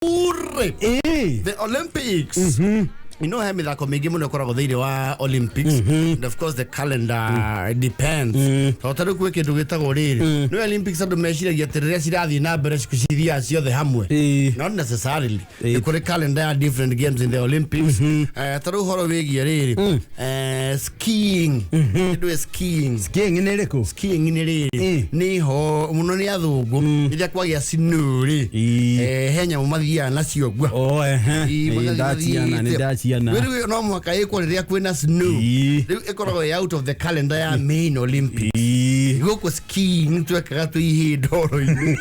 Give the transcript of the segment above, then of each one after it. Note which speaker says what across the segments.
Speaker 1: Ure.
Speaker 2: Ĩĩ.
Speaker 1: The Olympics. You know he mĩthako mĩingĩ mũno ĩkoragwo thĩinĩ wa Olympics. And of course the calendar depends. Tondũ ta rĩu gwĩ kĩndũ gĩtagwo rĩrĩ. Nĩ Olympics andũ meciragia atĩ rĩrĩa cirathiĩ na mbere cithiaga ciothe hamwe.
Speaker 2: Ĩĩ.
Speaker 1: Not necessarily.
Speaker 2: Ĩĩ.
Speaker 1: Nĩ kũrĩ calendar ya different games in the Olympics. Ta rĩu ũhoro wĩgiĩ rĩrĩ. Skiing. Kĩndũ skiing.
Speaker 2: Skiing nĩ ĩrĩkũ?
Speaker 1: Skiing nĩ rĩrĩ
Speaker 2: Ĩĩ.
Speaker 1: nĩ ho mũno nĩ athũngũ rĩrĩa kwagĩa snow rĩ
Speaker 2: Ĩĩ.
Speaker 1: he nyamũ mathiaga nacio guo.
Speaker 2: Oh, ehe.
Speaker 1: Ĩĩ,
Speaker 2: Ĩĩ,
Speaker 1: magathiĩ
Speaker 2: ndaciana, nĩ
Speaker 1: mathiĩte.
Speaker 2: ndaciana.
Speaker 1: Rĩu ĩyo no mũhaka ĩkwo rĩrĩa kwĩna snow.
Speaker 2: Ĩĩ.
Speaker 1: Rĩu ĩkoragwo ĩ out of the calendar ya main Olympics.
Speaker 2: Ĩĩ.
Speaker 1: Gũkũ skiing twekaga twĩ ihĩndoro-inĩ.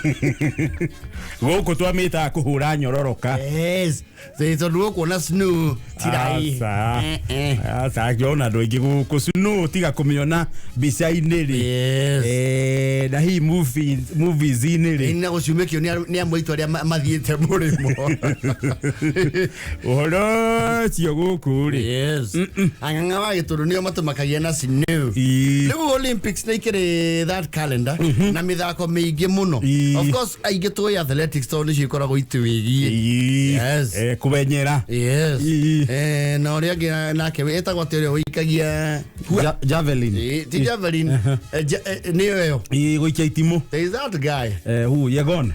Speaker 2: Gũkũ twamĩtaga kũhũra nyororoka.
Speaker 1: Yes. Tondũ gũkũ snow tirai.
Speaker 2: Aca.
Speaker 1: Eh, eh.
Speaker 2: Aca, ngĩona andũ aingĩ gũkũ snow tiga kũmĩona mbica-inĩ rĩ.
Speaker 1: Yes.
Speaker 2: Na hihi movies-inĩ rĩ.
Speaker 1: Na gũcumĩkio nĩ amwe aitũ arĩa mathiĩte mũrĩmo.
Speaker 2: Ũhoro ũcio gũkũ rĩ.
Speaker 1: Yes. Ang'ang'a wa gĩtũndũ nĩo matũmakagia na snow.
Speaker 2: Ĩĩ.
Speaker 1: Rĩu Olympics nĩ ikĩrĩ that calendar na mĩthako mĩingĩ mũno.
Speaker 2: Ĩĩ.
Speaker 1: Of course aingĩ tũĩ athletics tondũ nĩcio ikoragwo itwĩgiĩ.
Speaker 2: Ĩĩ.
Speaker 1: Yes.
Speaker 2: Kũmenyera.
Speaker 1: Yes.
Speaker 2: Ĩĩ.
Speaker 1: Na ũrĩa ũngĩ nake ĩtagwo atĩ ũrĩa ũikagia
Speaker 2: Javelin.
Speaker 1: Ĩĩ, ti javelin. Nĩyo ĩyo.
Speaker 2: Ĩĩ, gũikia itimũ.
Speaker 1: There is that guy.
Speaker 2: Who, Yegon?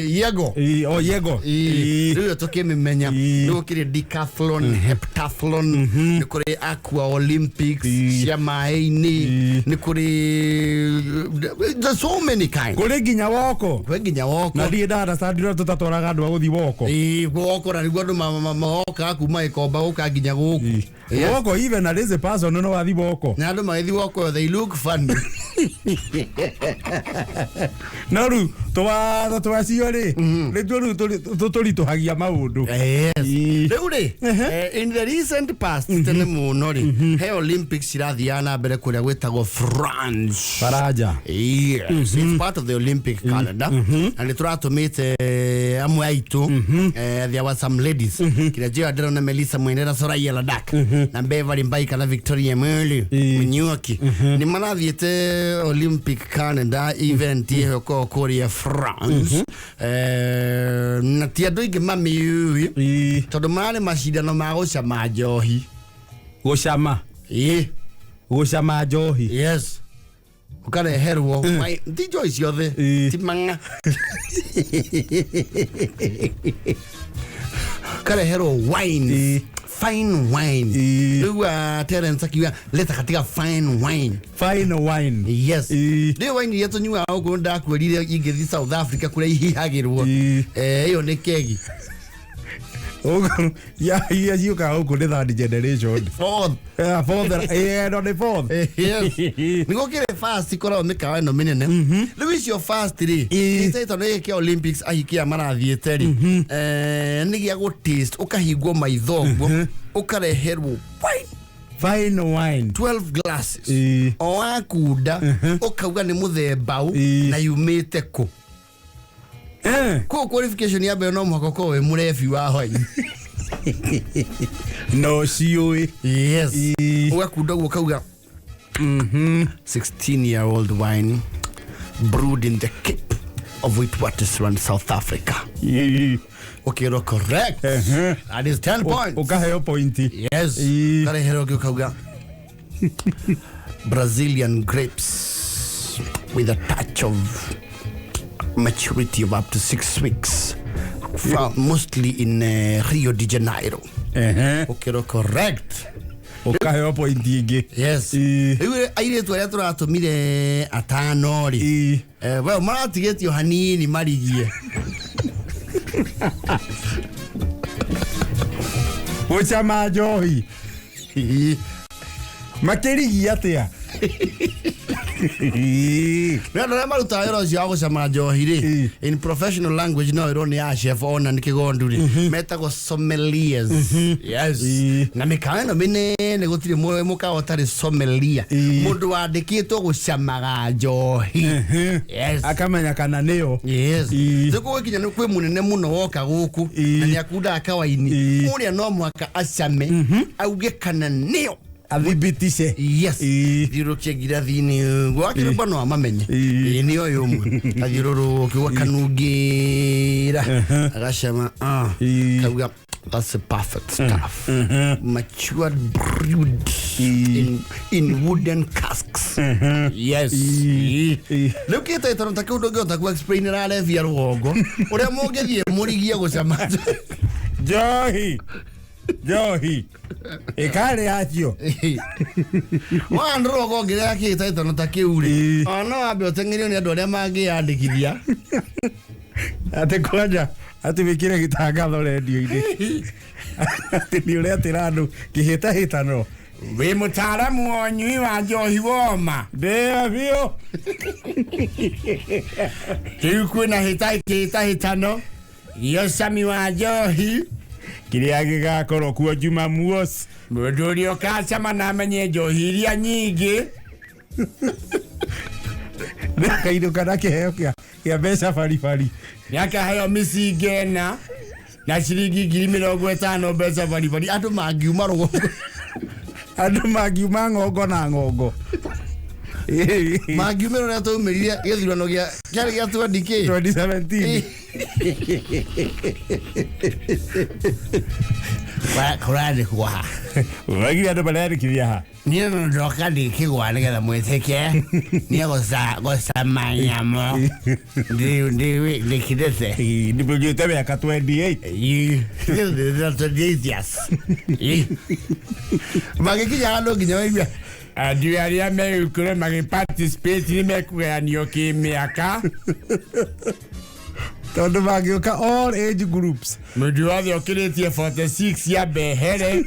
Speaker 1: Yego.
Speaker 2: Ĩĩ, oh, Yego. Ĩĩ.
Speaker 1: Rĩu ĩyo tũkĩmĩmenya.
Speaker 2: Ĩĩ.
Speaker 1: Nĩ gũkĩrĩ decathlon, heptathlon, nĩ kũrĩ aqua Olympics
Speaker 2: Ĩĩ.
Speaker 1: cia maĩ-inĩ, nĩ kũrĩ there's so many kinds.
Speaker 2: Kũrĩ nginya woko.
Speaker 1: Kwĩ nginya woko.
Speaker 2: Na ndirĩ nda-understand ũrĩa tũtatwaraga andũ a gũthiĩ woko.
Speaker 1: Ĩĩ, woko na nĩguo andũ mokaga kuma Gĩkomba gũka nginya gũkũ. Yes.
Speaker 2: Woko even a lazy person no wathi woko.
Speaker 1: Na andũ magĩthiĩ woko they look funny.
Speaker 2: No rĩu tũwatho twacio rĩ nĩtuo rĩu tũritũhagia maũndũ.
Speaker 1: Yes.
Speaker 2: Ĩĩ.
Speaker 1: Rĩu rĩ, in the recent past tene mũno rĩ, he Olympics cirathiaga na mbere kũrĩa gwĩtagwo France.
Speaker 2: Faranja.
Speaker 1: Yes, it's part of the Olympic calendar. Na nĩ tũratũmĩte amwe aitũ, there were some ladies kĩrĩa njĩra ndĩrona Melissa Mwene na Soraya Ladak na Beverly Mbaika na Victoria Mweli Munyuki nĩ marathiĩte Olympic calendar event ĩyo ĩkoragwo kũrĩa France. Na ti andũ aingĩ mamĩũĩ tondũ mararĩ macindano ma gũcama njohi.
Speaker 2: Gũcama.
Speaker 1: Ĩĩ.
Speaker 2: Gũcama njohi.
Speaker 1: Yes, ũkareherwo ti njohi ciothe.
Speaker 2: Ĩĩ.
Speaker 1: Ti mang'a, ũkareherwo wine.
Speaker 2: Ĩĩ.
Speaker 1: Fine wine.
Speaker 2: Ĩĩ.
Speaker 1: Rĩu Terence akiuga leta katika fine wine.
Speaker 2: Fine wine.
Speaker 1: Yes.
Speaker 2: Ĩĩ.
Speaker 1: Rĩu wine iria tũnyuaga ũguo ndakwĩrire ingĩthiĩ South Africa kũrĩa ihihagĩrwo.
Speaker 2: Ĩĩ.
Speaker 1: Ĩyo nĩ kegi.
Speaker 2: Ũguo, ya iria ciũkaga gũkũ nĩ third generation.
Speaker 1: Fourth.
Speaker 2: Yeah, fourth, no nĩ fourth.
Speaker 1: Yes, nĩguo kĩrĩ fast ikoragwo mĩkawa ĩno mĩnene. Rĩu icio fast rĩ, ĩtaitwo nĩ gĩkĩ Olympics ahiki aya marathiĩte rĩ, nĩ gĩa gũ taste, ũkahingwo maitho ũguo, ũkareherwo wine.
Speaker 2: Fine wine.
Speaker 1: 12 glasses.
Speaker 2: Ĩĩ.
Speaker 1: O wakunda ũkauga nĩ mũthemba ũ
Speaker 2: Ĩĩ.
Speaker 1: na yumĩte kũ. Kũu qualification ya mbere no mũhaka ũkorwo wĩ mũrebi wa hwaĩ.
Speaker 2: No ciũĩ.
Speaker 1: Yes.
Speaker 2: Ĩĩ.
Speaker 1: Ũgakunda ũguo ũkauga 16 year old wine brewed in the Cape of Witwatersrand, South Africa.
Speaker 2: Ĩĩ.
Speaker 1: Ũkĩrwo correct. That is 10 points.
Speaker 2: Ũkaheo pointi.
Speaker 1: Yes.
Speaker 2: Ĩĩ.
Speaker 1: Ũkareherwo ũngĩ ũkauga Brazilian grapes with a touch of maturity of up to 6 weeks. Found mostly in Rio de Janeiro. Ũkĩrwo correct.
Speaker 2: Ũkaheo pointi ĩngĩ.
Speaker 1: Yes.
Speaker 2: Ĩĩ.
Speaker 1: Rĩu airĩtu arĩa tũratũmire atano rĩ,
Speaker 2: Ĩĩ.
Speaker 1: Well, maratigĩtio hanini marigie.
Speaker 2: Gũcama njohi. Makĩrigia atĩa?
Speaker 1: Nĩ andũ arĩa marutaga wĩra ũcio wa gũcama njohi rĩ,
Speaker 2: Ĩĩ.
Speaker 1: in professional language no ĩrwo nĩ ya chef ona nĩ kĩgondu rĩ, metagwo sommeliers. Yes.
Speaker 2: Ĩĩ.
Speaker 1: Na mĩkawa ĩno mĩnene gũtirĩ mũkawa ũtarĩ sommelier.
Speaker 2: Ĩĩ.
Speaker 1: Mũndũ wandĩkĩtwo gũcamaga njohi. Yes.
Speaker 2: Akamenya kana nĩyo.
Speaker 1: Yes.
Speaker 2: Ĩĩ.
Speaker 1: Rĩu gũgĩkinya nĩ kwĩ mũnene mũno woka gũkũ
Speaker 2: Ĩĩ.
Speaker 1: na nĩ akundaga kawaini
Speaker 2: Ĩĩ.
Speaker 1: ũrĩa no mũhaka acame auge kana nĩyo.
Speaker 2: Athibitishe.
Speaker 1: Yes.
Speaker 2: Ĩĩ.
Speaker 1: Thiũrũkie ngirathi-inĩ gwakĩrũmba no amamenye.
Speaker 2: Ĩĩ.
Speaker 1: Ĩĩ, nĩ ũyũ ũmwe athiũrũrũke kanungĩra agacama, ah,
Speaker 2: Ĩĩ.
Speaker 1: kauga that's the perfect stuff, matured, brewed in wooden casks, yes.
Speaker 2: Ĩĩ. Ĩĩ.
Speaker 1: Rĩu kĩtaĩtano ta kĩu ndũngĩhota ku explainĩra arebia rũgongo ũrĩa mũngĩthiĩ mũrigie gũcama.
Speaker 2: Njohi njohi ĩkarĩ yacio.
Speaker 1: Wana rũgongo ngĩrĩa kĩtaĩtano ta kĩu rĩ,
Speaker 2: Ĩĩ.
Speaker 1: ona no wambe ũteng'erio nĩ andũ arĩa mangĩyandĩkithia.
Speaker 2: Atĩ kwanja atĩ wĩkĩre gĩtangatho rendio-inĩ atĩ nĩ ũretĩra andũ kĩhĩtahĩtano.
Speaker 1: Wĩ mũtaaramu wa ũnyui wa njohi woma.
Speaker 2: Ndĩyo biũ.
Speaker 1: Rĩu kwĩna kĩhĩtahĩtano gĩa ũcami wa njohi.
Speaker 2: Kĩrĩa gĩgakorwo kuo Jumamosi.
Speaker 1: Mũndũ ũrĩa ũkacama na amenye njohi iria nyingĩ.
Speaker 2: Nĩakainũka na kĩheo kĩa mbeca baribari.
Speaker 1: Nĩakaheo mĩcinga ĩna na ciringi 50,000 mbeca baribari. Andũ mangiuma rũgongo.
Speaker 2: Andũ mangiuma ng'ongo na ng'ongo.
Speaker 1: Mangiumĩra ũrĩa twaumĩrire gĩthurano gĩa kĩarĩ gĩa 20K.
Speaker 2: 2017.
Speaker 1: Kũrandĩkwo ha?
Speaker 2: Wagire andũ mareyandĩkithia ha?
Speaker 1: Niĩ no ndoka ndĩkĩgwa nĩgetha mwĩtĩke niĩ gũcama nyamũ ndĩkindĩte.
Speaker 2: Nĩmũnyuĩte mĩaka 28.
Speaker 1: 28 years magĩkinya handũ nginya waigua andũ arĩa megũkorwo magĩ participate nĩ mekũgayanio kĩmĩaka.
Speaker 2: Tondũ mangĩũka all age groups.
Speaker 1: Mũndũ wothe ũkĩrĩtie 46 ya mbehere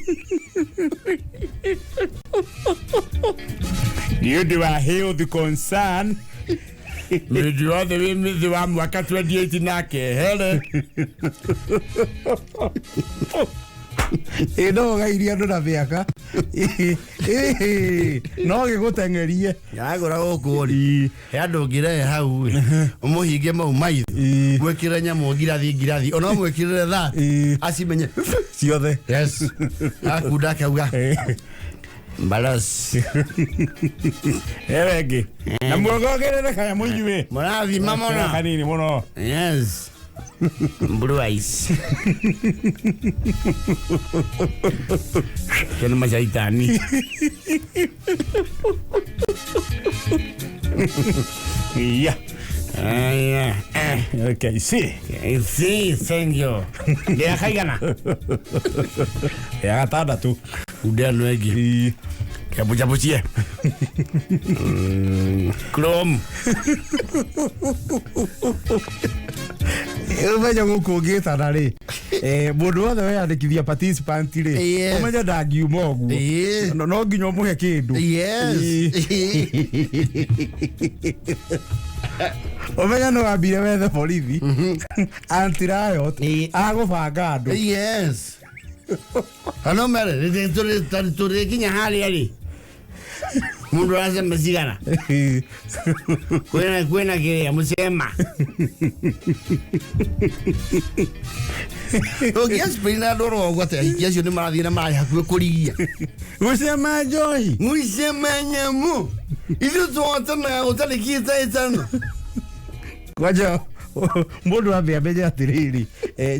Speaker 2: nĩ ũndũ wa health concern.
Speaker 1: Mũndũ wothe wĩ thĩ wa mwaka 28 nake ehere.
Speaker 2: Ĩ no ũgairie andũ na mĩaka. Ĩ, no gĩgũteng'erie.
Speaker 1: Yagũra gũkũ rĩ, he andũ ũngĩrehe hau rĩ, ũmũhinge mau maitho,
Speaker 2: Ĩ.
Speaker 1: mwĩkĩre nyamũ ngirathi ngirathi, ona mwĩkĩrĩre that
Speaker 2: Ĩ.
Speaker 1: acimenye
Speaker 2: ciothe.
Speaker 1: Yes, akunda akauga balos.
Speaker 2: Ewe ĩngĩ na muongongerere kanyamũ inyuĩ.
Speaker 1: Mũrathima mũno.
Speaker 2: Kanini mũno.
Speaker 1: Yes, blue eyes tena macaitani.
Speaker 2: Iya.
Speaker 1: Aya,
Speaker 2: Okay, see.
Speaker 1: Si, thank you. Ndĩakaigana.
Speaker 2: Ya gatandatũ.
Speaker 1: Kunda ĩno ĩngĩ.
Speaker 2: Ĩ.
Speaker 1: Kabuchabuchie Chrome.
Speaker 2: Ũmenye gũkũ ũngĩtana rĩ, mũndũ wothe weyandĩkithia participant rĩ, ũmenye ndangiuma ũguo. No nginya ũmũhe kĩndũ. Ũmenye no wambire wethe borithi anti riot agũbanga andũ.
Speaker 1: Yes, ano mere tũrĩkinya harĩa rĩ, mũndũ aracema cigana kwĩna kĩrĩa mũcema ũngĩexplain na andũ rũgongo atĩ ahiki acio nĩ marathiĩ na maĩ hakuhĩ kũrigia.
Speaker 2: Gũcema njohi.
Speaker 1: Mũcema nyamũ ithuĩ tũhotanaga gũtarĩ kĩtaĩtano.
Speaker 2: Kwanja mũndũ ambe amenye atĩrĩrĩ,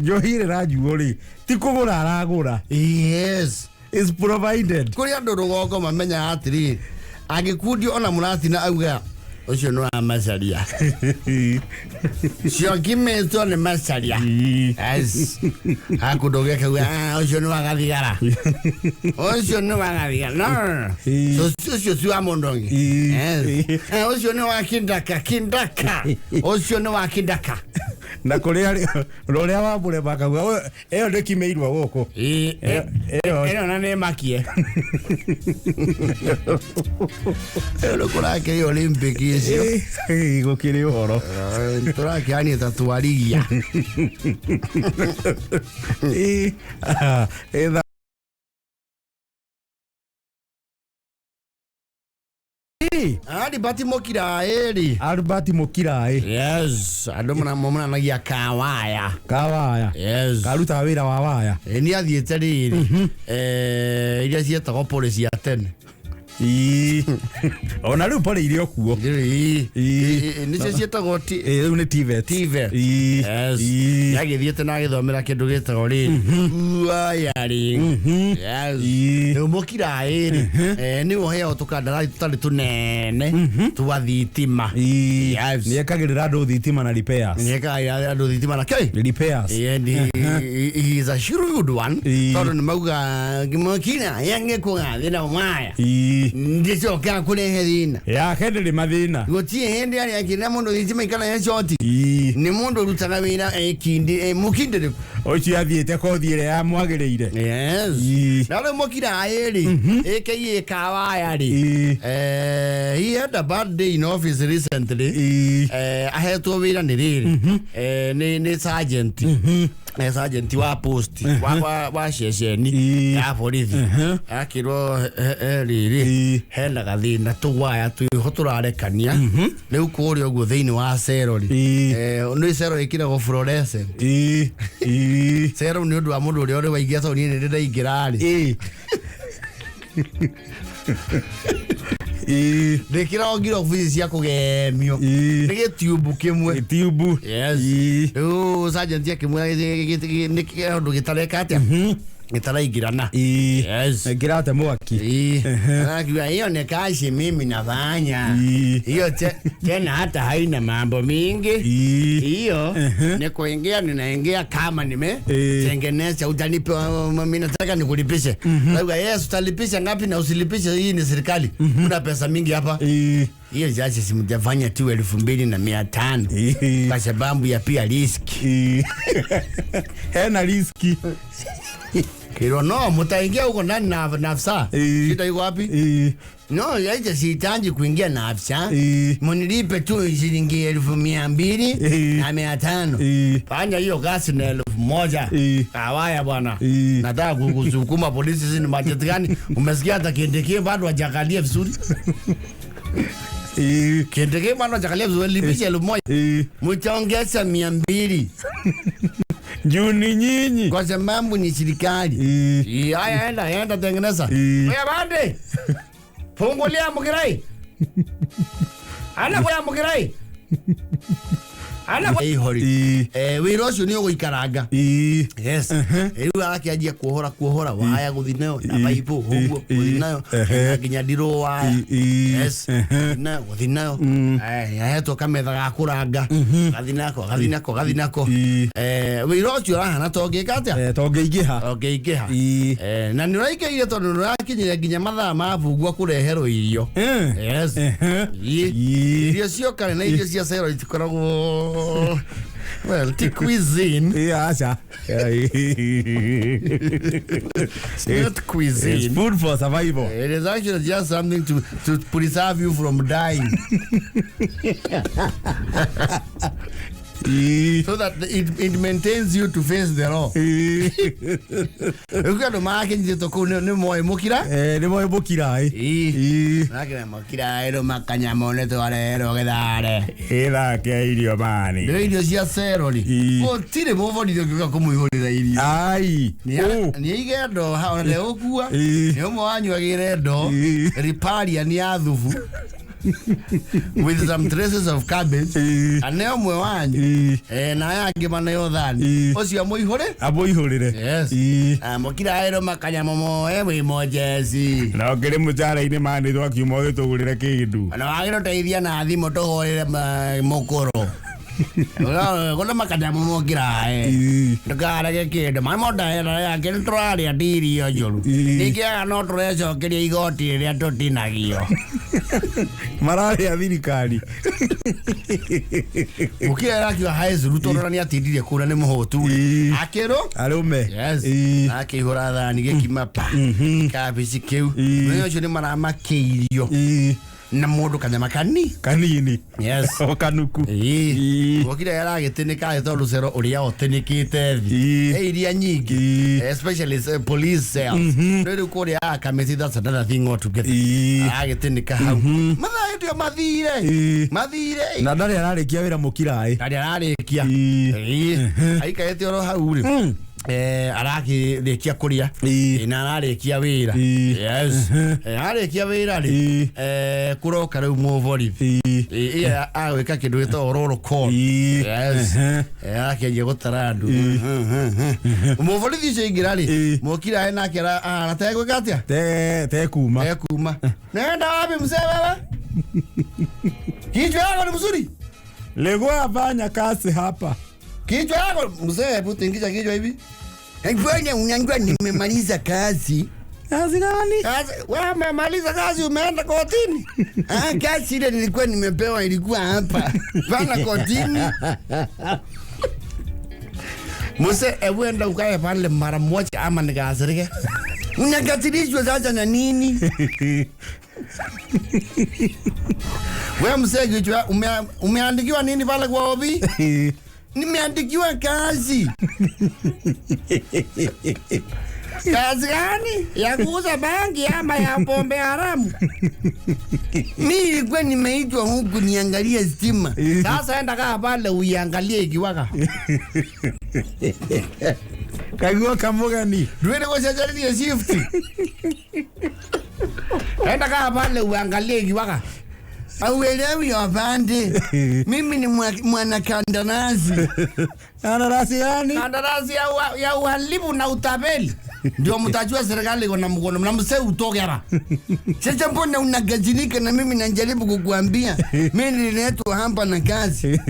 Speaker 2: njohi ĩrĩa ĩranyuo rĩ ti kũgũra aragũra, is provided.
Speaker 1: Kũrĩ andũ rũgongo mamenyaga atĩrĩrĩ, angĩkundio ona mũratina auga ũcio nĩ wa macaria ciokimĩtwo nĩ macaria. Yes. Hakũndũ gĩkauga, "Ah, ũcio nĩ wa gathigara, ũcio nĩ wa gathigara." No, no, no. So, ũcio ti wa mũndũ ũngĩ. Yes. Ũcio nĩ wa kindaka kindaka, ũcio nĩ wa kindaka.
Speaker 2: Na kũrĩ ũrĩa wamũrema akauga, "Ĩyo ndĩkimĩirwo gũkũ."
Speaker 1: Ĩ,
Speaker 2: Ĩyo.
Speaker 1: Ĩno na nĩ makie ĩyo nĩ kũrakĩrĩ Olympic icio.
Speaker 2: Gũkĩrĩ ũhoro.
Speaker 1: Tũrakĩania ta twarigia.
Speaker 2: Ĩ, ah, ĩ,
Speaker 1: Albert Mũkiraĩ-rĩ.
Speaker 2: Albert Mũkiraĩ.
Speaker 1: Yes, andũ monanagia kawaya.
Speaker 2: Kawaya.
Speaker 1: Yes.
Speaker 2: Karutaga wĩra wa waya.
Speaker 1: Nĩ athiĩte rĩrĩ iria cietagwo pole cia tene.
Speaker 2: Ii. Ona rĩu pole irĩ o kuo.
Speaker 1: Ii.
Speaker 2: Ii.
Speaker 1: Nĩcio ciĩtagwo
Speaker 2: Rĩu nĩ TVET.
Speaker 1: TVET.
Speaker 2: Ii.
Speaker 1: Yes.
Speaker 2: Ii.
Speaker 1: Nĩagĩthiĩte na agĩthomera kĩndũ gĩtagwo rĩrĩ wiring. Yes.
Speaker 2: Ii.
Speaker 1: Rĩu Mũkiraĩ rĩ, nĩwe ũheagwo tũkandarathi tũtarĩ tũnene twa thitima.
Speaker 2: Ii.
Speaker 1: Yes.
Speaker 2: Nĩekagĩrĩra andũ thitima na repairs.
Speaker 1: Nĩekagĩrĩra andũ thitima na kĩ?
Speaker 2: Repairs.
Speaker 1: And he is a shrewd one.
Speaker 2: Ii.
Speaker 1: Tondũ nĩ mauga Mũkiraĩ angĩkũgathĩra waya
Speaker 2: Ii.
Speaker 1: ndĩcokaga kũrehe thĩna.
Speaker 2: Yake ndĩrĩ mathĩna.
Speaker 1: Gũtirĩ hĩndĩ arĩa akĩra mũndũ thitima ikana shoti.
Speaker 2: Ii.
Speaker 1: Nĩ mũndũ ũrutaga wĩra mũkindĩrĩku.
Speaker 2: Ũcio athiĩte kothi ĩrĩa yamwagĩrĩire.
Speaker 1: Yes.
Speaker 2: Ii.
Speaker 1: Na rĩu Mũkiraĩ rĩ, aka Kawaya rĩ,
Speaker 2: Ii.
Speaker 1: He had a bad day in office recently.
Speaker 2: Ii.
Speaker 1: Ahetwo wĩra nĩ rĩrĩ, nĩ sergeant. Sergeant wa post wa ceceni
Speaker 2: Ii.
Speaker 1: ya borithi. Akĩrwo rĩrĩ
Speaker 2: Ii.
Speaker 1: hena gathĩna tũwaya twĩho tũrarekania rĩu kũrĩa ũguo thĩinĩ wa cero rĩ,
Speaker 2: Ii.
Speaker 1: nĩ cero ĩkĩragwo fluorescent.
Speaker 2: Ii. Ii.
Speaker 1: Cero nĩ ũndũ wa mũndũ ũrĩa ũrĩ waingĩra taũni-inĩ nĩ ndaingĩra rĩ,
Speaker 2: Ii. Ii.
Speaker 1: ndĩkĩragwo ngirobu ici cia kũgemio
Speaker 2: Ii.
Speaker 1: nĩ gĩtiumbu kĩmwe.
Speaker 2: Tiubu.
Speaker 1: Yes.
Speaker 2: Ii.
Speaker 1: Rĩu sergeant akĩmwĩra nĩ kĩũndũ gĩtareka atĩa, gĩtaraingĩrana.
Speaker 2: Ii.
Speaker 1: Yes.
Speaker 2: Ngĩrate mwaki.
Speaker 1: Ii. Akiwa hiyo ni kazi mimi nafanya.
Speaker 2: Ii.
Speaker 1: Hiyo tena hata haina mambo mingi.
Speaker 2: Ii.
Speaker 1: Hiyo ni kuingia, ninaingia kama nimetengeneza, utanipa mimi nataka nikulipishe. Lauga yes, utalipisha ngapi na usilipishe, hii ni serikali. Kuna pesa mingi hapa.
Speaker 2: Ii.
Speaker 1: Hiyo jaji simtafanya tu 2500
Speaker 2: Ii.
Speaker 1: kwa sababu ya pia risk.
Speaker 2: Ii. Hena riski.
Speaker 1: Kiro no, mtaingia huko ndani na nafsa.
Speaker 2: Ii.
Speaker 1: Shida iko wapi?
Speaker 2: Ii.
Speaker 1: No, yaje sihitaji kuingia na afisa.
Speaker 2: Ii.
Speaker 1: Munilipe tu shilingi 200,000
Speaker 2: Ii.
Speaker 1: na 500.
Speaker 2: Ii.
Speaker 1: Fanya hiyo kazi na 1000.
Speaker 2: Ii.
Speaker 1: Hawaya bwana.
Speaker 2: Ii.
Speaker 1: Nataka kukusukuma polisi, sisi ni budget gani? Umesikia hata kiendekie bado hajakalia vizuri.
Speaker 2: Ii.
Speaker 1: Kiendekie bado hajakalia vizuri, lipishe 1000.
Speaker 2: Ii.
Speaker 1: Mtaongeza 200
Speaker 2: Juu ni nyinyi.
Speaker 1: kwa sababu ni serikali.
Speaker 2: Ii.
Speaker 1: Ii, haya enda tengeneza.
Speaker 2: Ii.
Speaker 1: Oya bande. Fungulia Mukirai. Ana kwa Mukirai. Ana kwa ihori.
Speaker 2: Ii.
Speaker 1: Wĩra ũcio nĩ ũgũikaranga.
Speaker 2: Ii.
Speaker 1: Yes. Rĩu arakĩanjia kuohora waya gũthiĩ nayo na
Speaker 2: Ii.
Speaker 1: baibũ ũguo
Speaker 2: Ii.
Speaker 1: gũthiĩ nayo
Speaker 2: Ehe.
Speaker 1: na nginya ndirũ waya.
Speaker 2: Ii.
Speaker 1: Yes. Gũthiĩ nayo gũthiĩ nayo. Ahetwo kametha ga kũranga. Gathiĩ nako gathiĩ nako gathiĩ nako.
Speaker 2: Ii.
Speaker 1: Wĩra ũcio ũrahana ta ũngĩka atĩa?
Speaker 2: Tongĩingĩha.
Speaker 1: Ũngĩingĩha.
Speaker 2: Ii.
Speaker 1: Na nĩ ũraingĩrire tondũ nĩ ũrakinyire nginya mathaa ma bungua kũreherwo irio. Yes. Ii.
Speaker 2: Ii.
Speaker 1: Irio cio kare na irio cia cero itikoragwo well, ti cuisine.
Speaker 2: Ii, aca.
Speaker 1: It's not cuisine.
Speaker 2: It's food for survival.
Speaker 1: It is actually just something to preserve you from dying.
Speaker 2: Ii.
Speaker 1: So that it maintains you to face the law.
Speaker 2: Ii.
Speaker 1: Rĩu andũ makinyĩtwo kũu nĩ moĩ mũkira.
Speaker 2: Nĩ moĩ Mũkiraĩ.
Speaker 1: Ii.
Speaker 2: Ii.
Speaker 1: Makĩra mũkiraĩ rũ makanyamũ nĩ twarehero gĩthare.
Speaker 2: Ĩthake irio mani.
Speaker 1: Rĩu irio cia cero rĩ,
Speaker 2: Ii.
Speaker 1: gũtirĩ mũborithi ũngĩũka kũmũihũrĩra irio.
Speaker 2: Ai. Ũ.
Speaker 1: Nĩ aige ndoo ha ona ndegũkua.
Speaker 2: Ii.
Speaker 1: Nĩ ũmwe wanyu agĩre ndoo.
Speaker 2: Ii.
Speaker 1: Riparian ya thubu with some traces of cabbage.
Speaker 2: Ii.
Speaker 1: Ane ũmwe wanyu.
Speaker 2: Ii.
Speaker 1: Na aya angĩ maneo thani.
Speaker 2: Ii.
Speaker 1: Ũcio amũihũre.
Speaker 2: Amũihũrĩre.
Speaker 1: Yes.
Speaker 2: Ii.
Speaker 1: Mũkiraĩ rũ makanyamũ moe wĩ mũjeci.
Speaker 2: Na ũkĩrĩ mũcara-inĩ mani twakiuma ũgĩtũgũrĩre kĩndũ.
Speaker 1: Ona wagĩrĩirwo ũteithia na thimũ tũhũrĩre mũkũrũ. Kũna makanyamũ mũkiraĩ.
Speaker 2: Ii.
Speaker 1: Ndũkarege kĩndũ mamondaera yake nĩ tũrarĩa ti irio njũru.
Speaker 2: Ii.
Speaker 1: Ningĩ aya no tũrecokeria igoti rĩrĩa tũtinagio.
Speaker 2: Mararĩa thirikari.
Speaker 1: Mũkira arakiuga hae Ruto ona nĩ atindirie kũu na nĩ mũhũtu.
Speaker 2: Ii.
Speaker 1: Akĩrwo
Speaker 2: Arũme.
Speaker 1: Yes.
Speaker 2: Ii.
Speaker 1: Akĩihũra thani gĩkima pa. Kabici kĩu.
Speaker 2: Ii.
Speaker 1: Mũthenya ũcio nĩ maramakĩirio.
Speaker 2: Ii.
Speaker 1: Na mundu kanyama kani
Speaker 2: Kanini.
Speaker 1: Yes.
Speaker 2: O kanuku.
Speaker 1: Ĩĩ. Wokire aragĩtĩnĩka tondũ cero ũrĩa ũtĩnĩkĩte thĩ.
Speaker 2: Ĩĩ.
Speaker 1: Iria nyingĩ.
Speaker 2: Ĩĩ.
Speaker 1: Especially police cells. Rĩu kũrĩa akamĩti, that's another thing altogether. Aragĩtĩnĩka hau mathaa ĩyo mathire.
Speaker 2: Ĩĩ.
Speaker 1: Mathire.
Speaker 2: Na ndarĩ ararĩkia wĩra mũkiraĩ.
Speaker 1: Ndarĩ ararĩkia.
Speaker 2: Ĩĩ.
Speaker 1: Ĩĩ. Aikarĩte oro hau rĩ, arakĩrĩkia kũrĩa.
Speaker 2: Ĩĩ.
Speaker 1: Ĩĩ, na ararĩkia wĩra.
Speaker 2: Ĩĩ.
Speaker 1: Yes. Arĩkia wĩra rĩ,
Speaker 2: Ĩĩ.
Speaker 1: kũroka rĩu mũborithi.
Speaker 2: Ĩĩ.
Speaker 1: Ĩĩ, agwĩka kĩndũ gĩtagwo roll call.
Speaker 2: Ĩĩ.
Speaker 1: Yes. Akĩanjia gũtara andũ. Mũborithi ũcio aingĩra rĩ,
Speaker 2: Ĩĩ.
Speaker 1: mũkira nake arategwĩka atĩa?
Speaker 2: Te te kuma.
Speaker 1: Ekuma, nenda wapi mzee wewe? Kichwa yako ni mzuri?
Speaker 2: Lego afanya kazi hapa.
Speaker 1: Kichwa yako mzee, hebu tingisha kichwa hivi. Fanya unajua nimemaliza kazi.
Speaker 2: Kazi gani?
Speaker 1: Kazi, wewe umemaliza kazi, umeenda kotini? Ah, kazi ile nilikuwa nimepewa ilikuwa hapa. Bana kotini. Mzee, hebu enda ukae pale mara moja ama nikasirike. Unakasirishwa sasa na nini? Wewe mzee, kichwa umeandikiwa nini pale kwa obi? Nimeandikiwa kazi. Kazi gani? Ya kuuza bangi ama ya pombe haramu? Mi ilikuwa nimeitwa huku niangalie stima. Sasa enda kaa pale uiangalie ikiwaka.
Speaker 2: Kaigua kamugani.
Speaker 1: Duende kwa shajari shift. Enda kaa pale uangalie ikiwaka. Auelewi afande. Mimi ni mwanakandarasi.
Speaker 2: Kandarasi gani?
Speaker 1: Kandarasi ya uhalifu na utapeli. Ndio mtajua serikali iko na mkono. Na msee utoke hapa. Sasa mbona unagazilika na mimi najaribu kukuambia? Mimi nililetwa hapa na kazi.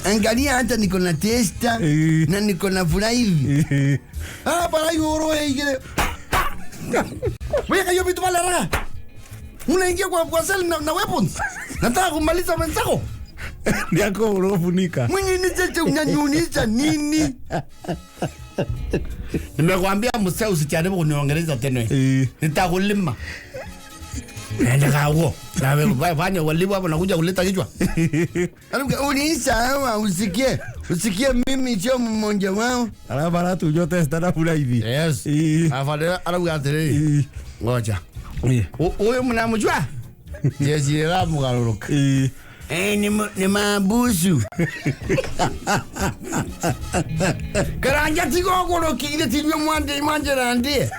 Speaker 1: Angalia hata niko na testa na niko na furaha hivi. Ah, para yoro ingine. Wewe kayo vitu pale haraka. Unaingia kwa cell na weapons. Nataka kumaliza wenzako.
Speaker 2: Ndiako urofunika.
Speaker 1: Mwenye ni cheche unanyunisha nini? Nimekwambia msee usijaribu kuniongeleza tena. Nitakulima. Nenda kawo. Na wewe fanya walibu hapo nakuja kuleta kichwa. Uliisha hawa usikie. Usikie mimi sio mmoja wao.
Speaker 2: Arabara tu testa na furaha hivi.
Speaker 1: Yes. Afadhali arauga atĩrĩrĩ. Ngoja. Huyu mnamjua? Jeshi la mugaruruka. Ni mabusu. Karanja tigo kile tinywe mwande mwanje randie.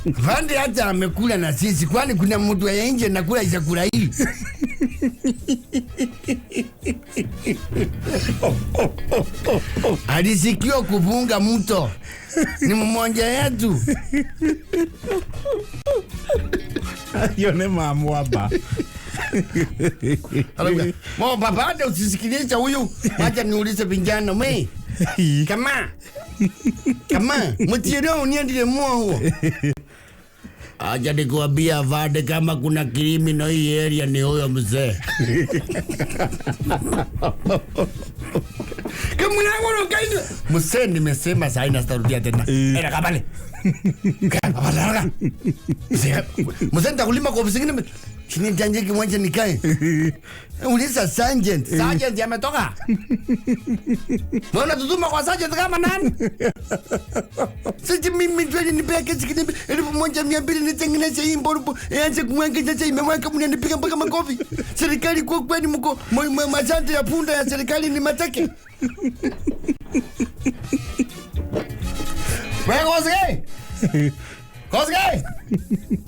Speaker 1: Vande hata amekula na sisi, kwani kuna mtu ya nje nakula chakula hii. Alisikio kupunga mto. Ni mmoja yetu.
Speaker 2: Hiyo ni mamwaba.
Speaker 1: Mo baba ndio usisikilize huyu. Acha niulize vijana mimi. Kama mtirio uniendile mwa huo. Acha nikuambia vade, kama kuna criminal hii area ni huyo mzee. Kama mwanangu kaini. Mzee nimesema sasa ina sitarudia tena. Era kabale. Kabale. Mzee nitakulima kwa ofisi nyingine. Chini janje kimwanje nikae. Uliza sergeant. Sergeant ametoka. Mbona tutuma kwa sergeant kama nani? Sisi mimi ndio nipea kesi kinipi 1200 nitengeneze hii mboro. Ianze kumwanga sasa imewaka mnanipiga mpaka makofi. Serikali kwa kweli mko masante ya punda ya serikali ni mateke. Wewe Kosgei. Kosgei.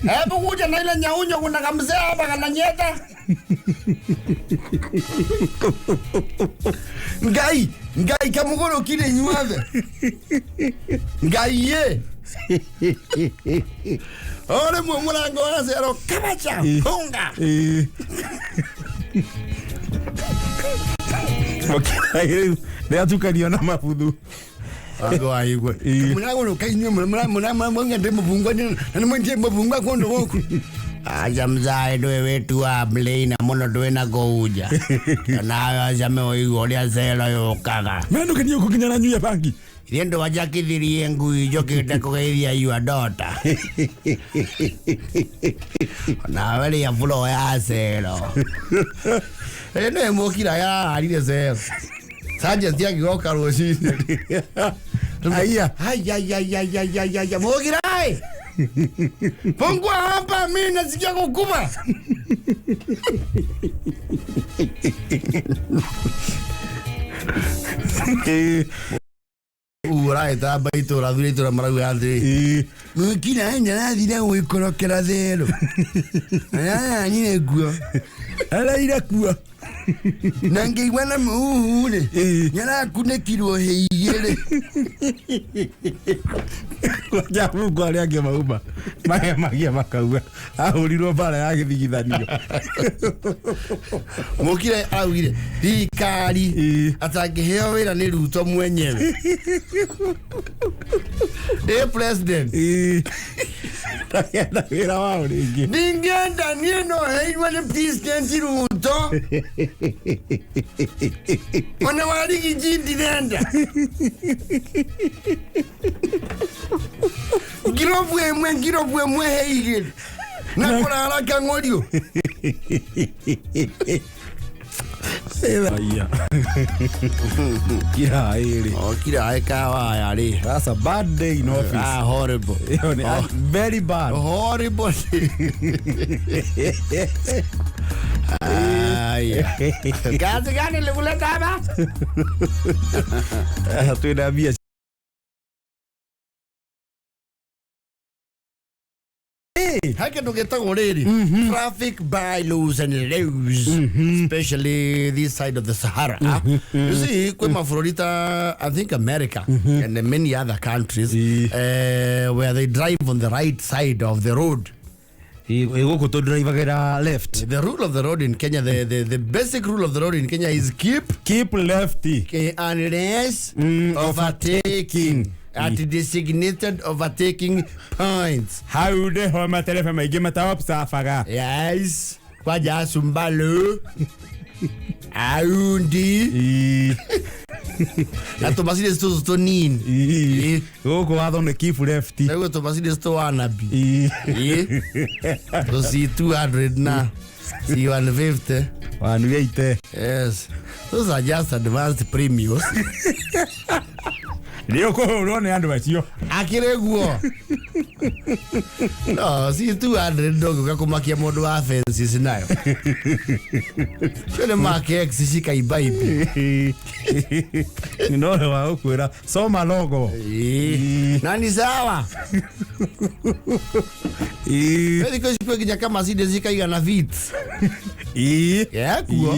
Speaker 1: Hebu kuja na ile nyaunyo kuna kamzee hapa kananyeta. Ngai, ngai kamugoro kile nyuave. Ngai ye. Ore mulango wa zero kabacha funga.
Speaker 2: Okay, leo tukaliona mabuthu.
Speaker 1: Ago aigwe. Mulango kainyo mulango mulango ndemo bungwa ni na mwenje mbungwa kondo huko. Aja mzae ndwe wetu wa mleina muno ndwe na kouja. Nawe acame ũigua ũrĩa cero yũkaga.
Speaker 2: Menuke niĩ ũkũkinya na nyuya bangi.
Speaker 1: Ithe ndwajakithirie ngui njũkĩte kũgeithia your daughter. Nawe rĩa buro ya cero. Ĩ nĩ mũkira yararire cero. Sergeant agĩgoka rũcinĩ.
Speaker 2: Aya.
Speaker 1: Ai, mũkira ĩ. Fungua hapa, mimi nasikia kukuma. Uraetamba itũra thura itũra marauga atĩrĩ mũkira nĩarathire gwĩkorokera thero araranyire kuo
Speaker 2: Araire kuo.
Speaker 1: Na ngĩigua na mũhuhu rĩ nĩarakunĩkirwo hĩ igĩrĩ.
Speaker 2: Kwanja Mungu arĩa angĩ mauma mahemagia makauga ahũrirwo mbara ya gĩthigithanio.
Speaker 1: Mũkire augire thirikari atangĩheo wĩra nĩ Ruto mwenyewe. Ĩ president
Speaker 2: Ndakenda wĩra wao rĩngĩ.
Speaker 1: Ndingĩenda niĩ no heirwo nĩ President Ruto. Ona warigi ndirenda. Ngirobu ĩmwe he igĩrĩ. Na kũrara kang'orio.
Speaker 2: Aya. Kira ĩrĩ.
Speaker 1: Oh, kira kawaya rĩ.
Speaker 2: That's a bad day in office.
Speaker 1: Ah, horrible.
Speaker 2: Oh, very bad.
Speaker 1: Horrible. Aya. Kazi gani likuleta hapa?
Speaker 2: Twĩna mbia.
Speaker 1: Hake ndũgĩtagwo rĩrĩ traffic bylaws and laws, especially this side of the Sahara. You see, kwĩ mabũrũri ta I think America and many other countries where they drive on the right side of the road.
Speaker 2: Gũkũ tũndrivagira left.
Speaker 1: The rule of the road in Kenya, the basic rule of the road in Kenya is
Speaker 2: keep left
Speaker 1: unless overtaking at designated overtaking points.
Speaker 2: Hau nĩho matereba maingĩ mataobservaga.
Speaker 1: Yes. Kwanja Sumbalu. Aundi. Na tũmacini tũtũ tũnini.
Speaker 2: Gũkũ watho nĩ keep left.
Speaker 1: Naguo tũmacini tũ wanabi. Tũ C200 na C150.
Speaker 2: 180.
Speaker 1: Yes. Those are just advanced premiums.
Speaker 2: Nĩ ũkũhũrwo nĩ andũ acio.
Speaker 1: Akĩrĩ guo. No, C200 ndũngĩũka kũmakia mũndũ wa fences nayo. Cio nĩ Mark X cikaimbaimbi.
Speaker 2: No wa gũkwĩra soma logo.
Speaker 1: Na ni sawa. Thikũ ici kwĩ nginya kamacini cikaigana feet. Kuo.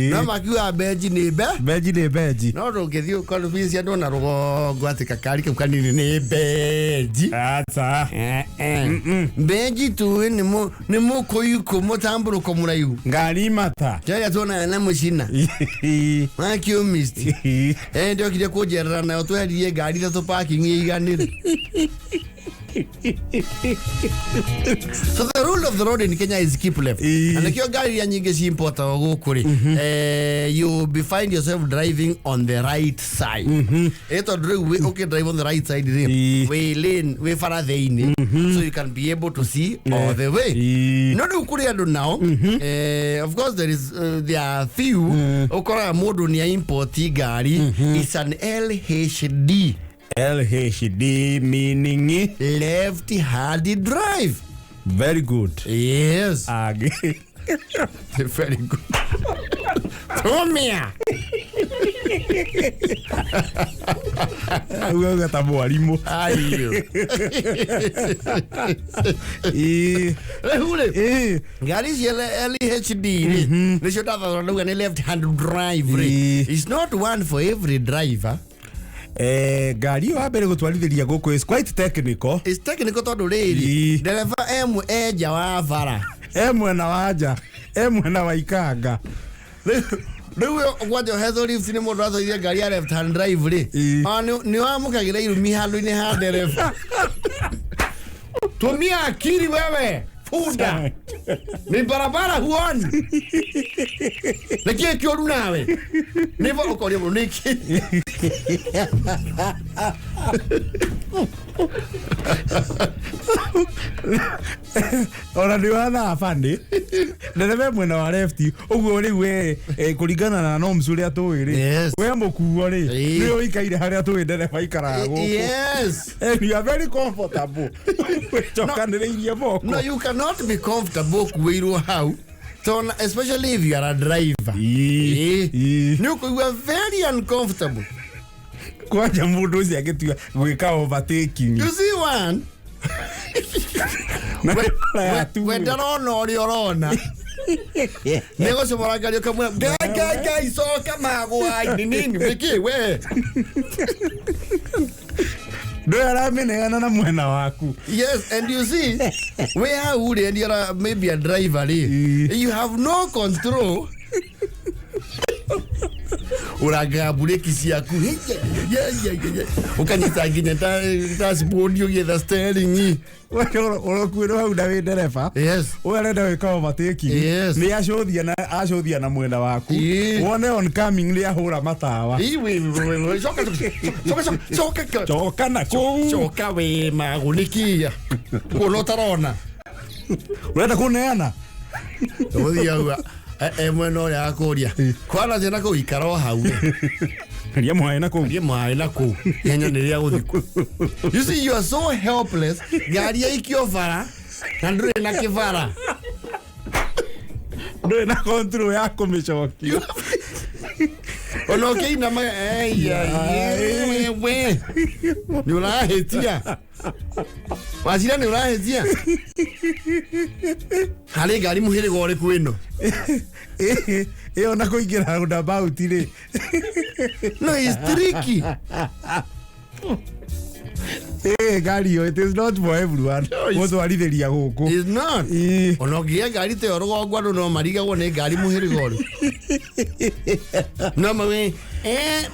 Speaker 1: No makiuga benji nĩ be.
Speaker 2: Benji nĩ benji.
Speaker 1: No ndũngĩthiĩ ũkonvince andũ na rũgongo atĩ kakari kau kanini nĩ benji.
Speaker 2: Aca.
Speaker 1: Benji tu nĩ mũkũyukũ mũtambũrũko mũraihu.
Speaker 2: Ngari mata.
Speaker 1: Kĩrĩa tuonaga na mũcina. Makiumist. Ndiokire kũnjerera nayo tweheririe ngari ithatũ parking ĩiganĩre. So the rule of the road in Kenya is keep left. And nikio ngari iria nyingĩ ciimportagwo gũkũ rĩ, you be find yourself driving on the right side. Ĩ tondũ rĩu ũkĩ drive on the right side rĩ, wĩ lane, wĩ bara thĩinĩ, so you can be able to see all the way. No rĩu kũrĩ andũ nao, of course there is there are few ũkoraga mũndũ nĩ import ngari, it's an LHD.
Speaker 2: LHD meaning
Speaker 1: left hand drive.
Speaker 2: Very good.
Speaker 1: Yes. Very good. Tumia.
Speaker 2: Uga ta mwarimu.
Speaker 1: Ayo. Rĩu rĩ, ngari cia LHD rĩ, nĩcio ndathora ndauga nĩ left hand drive rĩ. It's not one for every driver.
Speaker 2: Ngari wa mbere gũtwarithĩria gũkũ is quite technical.
Speaker 1: It's technical tondũ rĩrĩ, ndereba e nja wa bara.
Speaker 2: E mwena wa nja, e mwena wa ikanga.
Speaker 1: Rĩu kwanja ũhetwo lift nĩ mũndũ atwarithia ngari ya left hand drive rĩ, nĩ wamũkagĩra irumi handũ-inĩ ha ndereba. Tumia akili wewe. Punda ni barabara huoni nĩkĩĩ kĩũru nawe nĩvo ũkoria mũndũ nĩkĩ.
Speaker 2: Ona nĩ wathaa bandi ndereba mwena wa left ũguo rĩu we kũringana na norms ũrĩa tũĩ rĩ, we mũkuo rĩ, nĩ ũikaire harĩa tũĩ ndereba ikaraga gũkũ. And you are very comfortable wĩcokanĩrĩirie moko.
Speaker 1: No, you cannot be comfortable kuĩirwo hau tona, especially if you are a driver. Nĩ ũkũigua very uncomfortable.
Speaker 2: Kwanja mũndũ ũcio agĩtua gwĩka overtaking.
Speaker 1: You see one we ndarona ũrĩa ũrona nĩ gũcomora ngari ũkamwĩra ngai ngai ngai coka magwa-inĩ nini nĩkĩ we.
Speaker 2: Ndũyũ aramĩneana na mwena waku.
Speaker 1: Yes, and you see we hau rĩ, and you're maybe a driver rĩ, you have no control. Ũrangaga bureki ciaku ũkanyita nginya dashboard ũgĩetha steering.
Speaker 2: Ũrokuĩrwo hau na wĩ ndereba. Ũyũ arenda gwĩka overtaking. Nĩ acũthia na acũthia na mwena waku. Wone oncoming nĩ ahũra matawa.
Speaker 1: Coka coka coka
Speaker 2: coka na kũu.
Speaker 1: Coka wĩ magũ nĩkĩia kuona ũtarona.
Speaker 2: Ũrenda kũneana?
Speaker 1: Ũgũthiĩ hau mwena ũrĩa akũria kwana thĩna kũu ikara o hau.
Speaker 2: Ria mwaĩ na kũu.
Speaker 1: Ria mwaĩ na kũu ihenya nĩ rĩa gũthiĩ. You see, you are so helpless. Ngari yaikio bara na ndũrĩ na kĩbara.
Speaker 2: Ndũrĩ na control ya kũmĩcokia.
Speaker 1: Ona ũkĩinama we nĩ ũrahĩtia. Wacira nĩ ũrahĩtia. Harĩ ngari mũhĩrĩga ũrĩkũ ĩno?
Speaker 2: Ĩyo na kũingĩra roundabout rĩ.
Speaker 1: No, it's tricky.
Speaker 2: Ngari ĩyo, it is not for everyone. Gũtwarithĩria gũkũ.
Speaker 1: It's not. Ona ũngĩgĩa ngari ta ĩyo rũgongo andũ no marigagwo nĩ ngari mũhĩrĩga ũrĩkũ. No mawe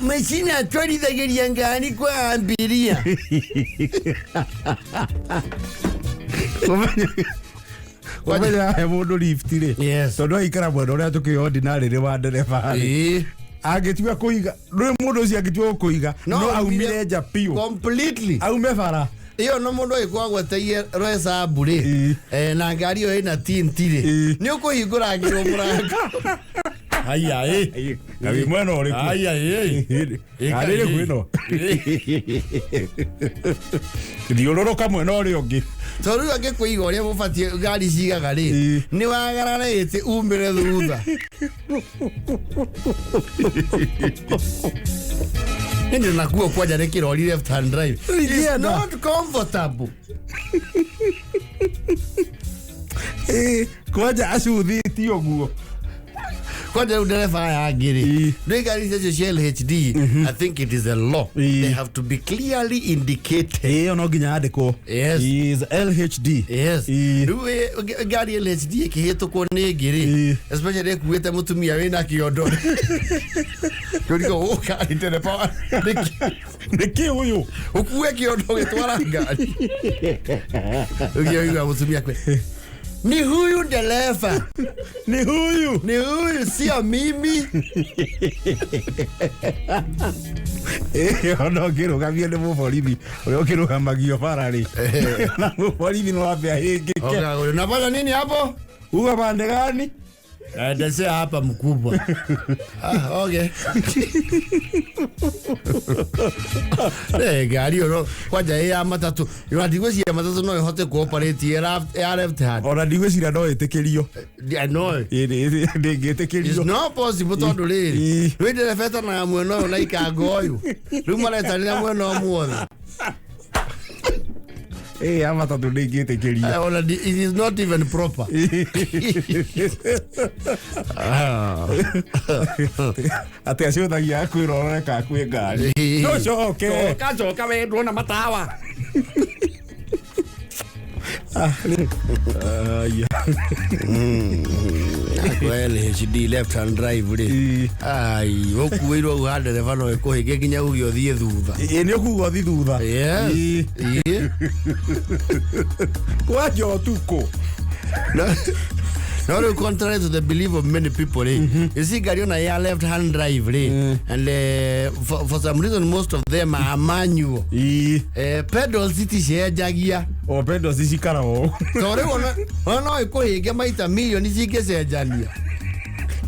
Speaker 1: machine atwarithagĩria ngari kwa abiria.
Speaker 2: Ũmenya he mũndũ lift rĩ. Tondũ aikara mwena ũrĩa tũkĩũĩ ordinary nĩ wa ndereba rĩ. Angĩtua kũiga rĩu mũndũ ũcio angĩtua gũkũiga no aumire nja biũ.
Speaker 1: Completely.
Speaker 2: Aume bara.
Speaker 1: Ĩyo no mũndũ agĩkorwo agweteire rwecabu rĩ na ngari ĩyo ĩna tint rĩ nĩ ũkũhingũrangĩrwo mũrango. Haya
Speaker 2: Na wĩ mwena ũrĩkũ?
Speaker 1: Haya
Speaker 2: Ngari ĩrĩkũ ĩno? Thiũrũrũka mwena ũrĩa ũngĩ.
Speaker 1: Tondũ rĩu angĩkũiga ũrĩa mũbatiĩ ngari cigaga rĩ nĩ wagararĩte umĩre thutha. Nĩ nakuo kwanja nĩ kĩrori left hand drive. It's not comfortable.
Speaker 2: Kwanja acuthĩtie ũguo.
Speaker 1: Kwanja rĩu ndereba aya angĩ rĩ nĩ ngari icio cia LHD. I think it is a law. They have to be clearly indicated.
Speaker 2: Ĩyo no nginya yandĩkwo.
Speaker 1: Yes.
Speaker 2: Is LHD.
Speaker 1: Yes. Rĩu ngari LHD ĩkĩhĩtũkwo nĩ ĩngĩ rĩ, especially ĩkuĩte mũtumia wĩna kĩondo. Tũrigo ũka ndereba
Speaker 2: nĩkĩ ũyũ
Speaker 1: ũkue kĩondo ũgĩtwara ngari. Ũgĩigua mũtumia kwe ni huyu dereva.
Speaker 2: Ni huyu.
Speaker 1: Ni huyu, sio mimi.
Speaker 2: Ona ũkĩrũgamio nĩ mũborithi ũrĩa ũkĩrũgamagio bara rĩ. Na mũborithi no ambe ahĩngĩke.
Speaker 1: Unafanya nini hapo?
Speaker 2: Uga pande gani?
Speaker 1: Naendesea hapa mkubwa. Okay. Ngari ĩyo kwanja ĩ ya matatũ. Ona ndigwĩciria matatũ no ĩhote kũoperate ya left hand.
Speaker 2: Ona ndigwĩciria no ĩtĩkĩrio.
Speaker 1: No.
Speaker 2: Ndĩngĩtĩkĩrio.
Speaker 1: It's not possible tondũ rĩrĩ rĩu ndereba etanaga mwena ũyũ na ikanga ũyũ. Rĩu maretanĩra mwena ũmwe.
Speaker 2: Ya matatũ ndĩngĩtĩkĩrio.
Speaker 1: It is not even proper.
Speaker 2: Atĩ acũthagia akwĩra ũrore kana kwĩ ngari. No coke.
Speaker 1: Coka coka we ndũrona matawa. LHD left hand drive rĩ. Ai, ũkuĩirwo hau ha ndereba no ĩkũhĩnge nginya uge ũthiĩ thutha.
Speaker 2: Nĩ ũkuga ũthiĩ thutha.
Speaker 1: Yes.
Speaker 2: Kwanja ũtukũ.
Speaker 1: No rĩu, contrary to the belief of many people rĩ, you see, ngari ona ya left hand drive rĩ, and for some reason most of them are manual. Pedals iticenjagia.
Speaker 2: O pedals cikaraga ũũ.
Speaker 1: To rĩu ona no ĩkũhĩnge maita milioni cingĩcenjania.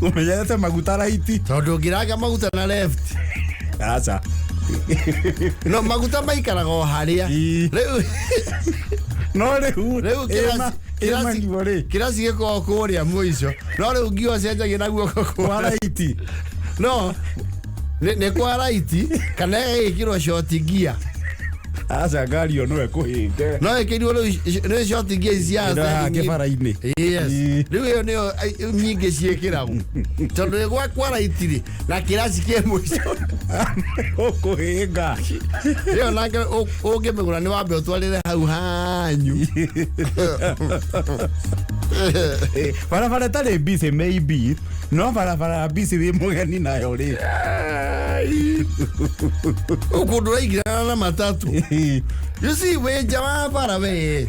Speaker 2: Ũmenyerete maguta right.
Speaker 1: Tondũ ũngĩranga maguta na left,
Speaker 2: aca.
Speaker 1: No maguta maikaraga o harĩa. Rĩu
Speaker 2: no rĩu
Speaker 1: rĩu
Speaker 2: ĩmanual rĩ,
Speaker 1: kĩraci gĩkoragwo kũrĩa mũico, no rĩu ngio cenjagia na guoko
Speaker 2: kwa right.
Speaker 1: No nĩ kwa right kana ĩgĩkĩrwo short gear.
Speaker 2: Aca, ngari ĩyo no ĩkũhĩnge.
Speaker 1: No ĩkĩrwo rĩu nĩ short gear ici cia
Speaker 2: Ĩno ya
Speaker 1: steering.
Speaker 2: kĩbara-inĩ.
Speaker 1: Yes. Rĩu ĩyo nĩyo nyingĩ ciĩkĩragwo tondũ ĩ kwa right rĩ, na kĩraci kĩ mũico.
Speaker 2: Ũkũhĩnga.
Speaker 1: Ĩyo nake ũngĩmĩgũra nĩ wambe ũtwarĩre hau hanyu.
Speaker 2: Barabara ĩtarĩ busy maybe, no barabara busy wĩ mũgeni nayo rĩ,
Speaker 1: kũndũ ũraingĩrana na matatu, you see, wĩ nja wa bara we.